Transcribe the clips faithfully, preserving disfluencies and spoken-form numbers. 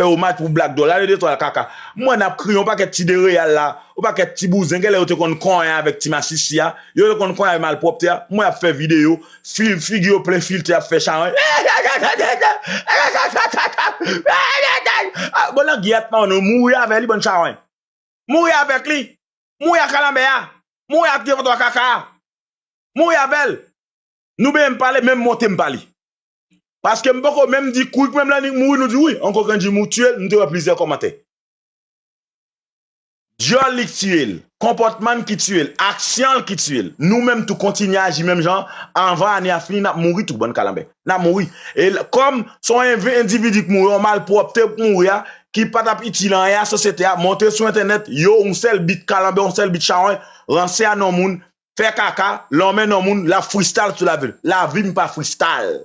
fè omaj pou Black Dòl. Gade de twa kaka. M wè n ap kriye yon pakèt ti dereyal la, yon pakèt ti bouzen, genlè yo te konn konyen avèk ti masisi a, yo te konn konyen avèk malpwòpte a. M wè y ap fè videyo, fil, figi yo plen filtè, y ap fè chawony. Ah, bon, langyèt manman nou, mouri avè li, bann chawony. Mouri avèk li. Mouri ak kalanbè a. Mouri ak de twa kaka a. Mouri avè l. Nou benyen m pale, menm monte m pa li. Paske m poko menm di quick, menm lè Nick mouri, nou di wi, Uncle Kendji mou-, tiye l, m te wè plizyè kòmantè. Dyòl li k tiye l, konpòtman l ki tiye l, aksyon l ki tiye l. Nou menm tou kontinye aji menm jan, anvan ane a fini, n ap mouri tou, bann kalanbè. N ap mouri. E l-, kòm se yon envi-, endividi k mouri, yon malpwòpte k mouri a, ki pa t ap itil anyen a sosyete a, monte sou entènèt, yo, yon sèl bit kalanbè, yon sèl bit chawony, ranse a non moun, fè kaka, lonmen non moun, l ap freestyle sou lavi l. Lavi m pa freestyle.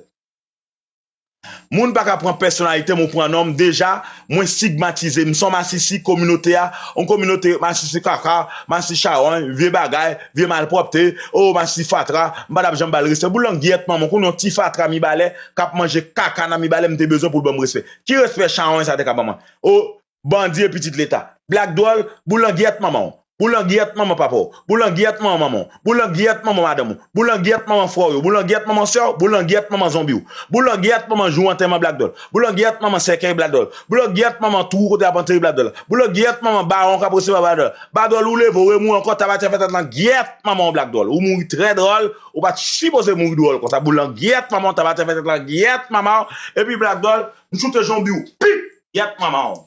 Moun pa ka pran pèsonalite m ou pran non m. Deja, mwen stigmatize. M se yon masisi kominote a, yon kominote masisi kaka, masisi chawony, vye bagay, vye malpwòpte, o masisi fatra, m pa t ap janm ba l respè. Boul langyèt manman w, konn yon ti fatra mibalè k ap manje kaka nan mibalè, m te bezwen pou l ban m respè. Ki respè chawony sa te ka ban mwen? O, bandi e pitit Leta. Black Dòl, boul langyèt manman w. Boul langyèt manman papa w. Boul langyèt manman manman w. Boul langyèt manman madanm ou. Boul langyèt manman frè w yo. Boul langyèt manman sè w. Boul langyèt manman zonbi w. Boul langyèt manman jou antèman Black Dòl. Boul langyèt manman sèkèy Black Dòl. Boul langyèt manman twou kote y ap antere Black Dòl. Boul langyèt manman bawon k ap resevwa Black Dòl. Black Dòl, ou leve, ou remouri ankò, tabatè fè tèt langyèt manman w Black Dòl. Ou mouri trè dwòl, ou pa t sipoze mouri dwòl konsa. Boul langyèt manman w, tabatè fè tèt langyèt manman w. Epi Black Dòl, m choute zonbi w. Pip! Gyèt manman w.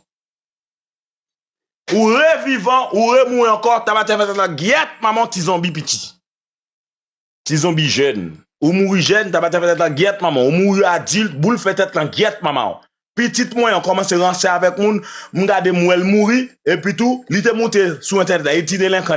Ou revivan, ou remouri ankò, tabatè fè tèt la, gyèt manman w, ti zonbi piti. Ti zonbi jèn. Ou mouri jèn, tabatè fè tèt la, gyèt manman w. Ou mouri adilt, boul fè tèt la, gyèt manman w. Pitit mwen an kòmanse ranse avèk moun, m gade m wè l mouri, epi tou, li te moute sou entènèt la, e ti delenkan li.